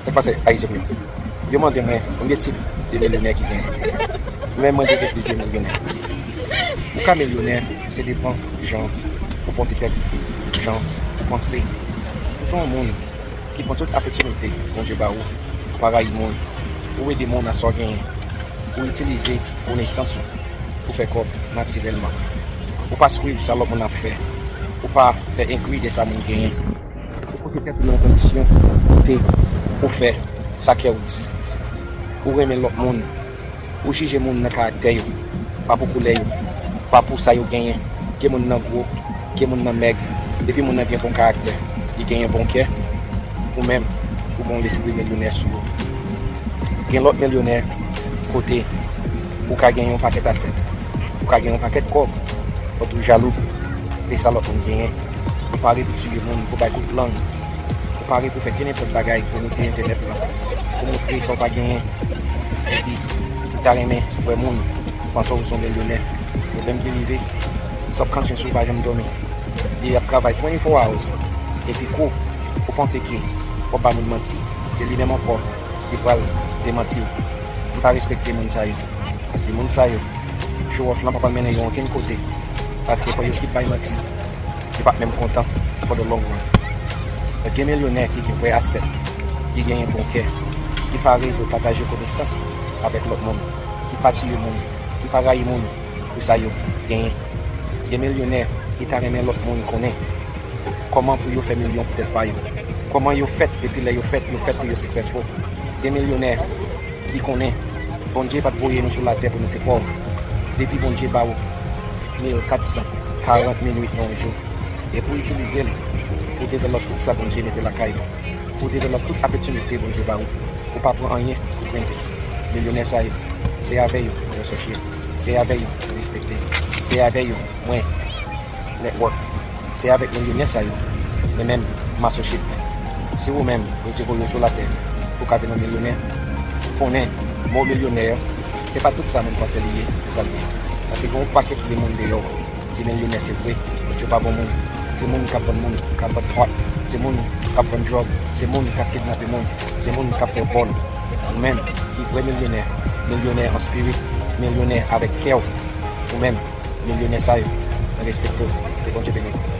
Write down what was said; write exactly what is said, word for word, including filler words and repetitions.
Sa k pase, Ayisyen yo? Yo mande mwen konbyen tip de milyonè ki genyen. Mwen, mwen gen plizyè milyonè. Ou ka milyonè, se depan jan ou pòte tèt ou, jan ou panse. Si w se yon moun ki pran tout opòtinite Bondye ba ou, ou pa rayi moun, ou ede moun ak sa w genyen, ou itilize konesans ou pou fè kòb natirèlman. Ou pa swiv sa lòt moun ap fè, ou pa fè enkri de sa moun genyen. Ou pote tèt ou nan yon kondisyon kote ou fè sa kè w di. Ou renmen lòt moun. Ou jije moun nan karaktè yo, pa pou koulè yo, pa pou sa yo genyen. Ke moun nan gwo, ke moun nan mèg, depi moun nan gen bon karaktè, li genyen bon kè, ou menm, ou gen yon lespri milyonè sou ou. Gen lòt milyonè kote ou ka gen yon pakèt asèt, ou ka gen yon pakèt kòb, but ou jalou de sa lòt moun genyen. Ou pare pou tiye moun, pou bay kout lang. Ou pare pou fè kenenpòt bagay pou moute entènèt lan, pou montre sa w pa genyen. Epi, ou ta renmen wè moun panse w se yon milyonè. Pwoblèm ki rive, subconscious ou pa janm dòmi. Li ap travay twenty-four hours. Epi kou ou panse ke w ap ba moun manti, se li menm ankò ki pral demanti w. M pa respekte moun sa yo. Paske moun sa yo, show off lan pa pral mennen yo ankenn kote. Paske fò yo kit bay manti, yo p ap menm kontan for the long run. Gen milyonè ki gen vrè asèt, ki genyen bon kè, ki pare pou pataje konesans avèk lòt moun, ki pa tiye moun, ki pa rayi moun pou sa yo genyen. Gen milyonè ki ta renmen lòt moun konnen kòman pou yo fè milyon pou tèt pa yo. Kòman yo fèt, depi lè yo fèt, yo fèt pou yo successful. Gen milyonè ki konnen Bondye pa t voye nou sou latè pou nou te pòv. Depi Bondye ba ou mil kat san karant minit nan yon jou, e pou itilize l pou develop tout sa Bondye mete lakay ou, pou develop tout opòtinite Bondye ba ou, ou pa pran anyen pou granted. Milyonè sa yo, se avè yo mwen associate, se avè yo mwen respekte, se avè yo mwen network. Se avèk milyonè sa yo mwen menm m associate. Si ou menm Bondye voye w sou latè pou w ka vin yon milyonè, konnen mo milyonè, se pa tout sa moun panse li ye, se sa l ye. Paske gen yon pakèt de moun deyò ki milyonè se vre, but yo pa bon moun. Se moun k ap vann moun, k ap vann pot, se moun k ap vann drug, se moun k ap kidnape moun, se moun k ap fè vòl. Ou menm ki vrè milyonè, milyonè an spirit, milyonè avèk kè w, ou menm, milyonè sa yo, mwen respekte w, ke Bondye beni w.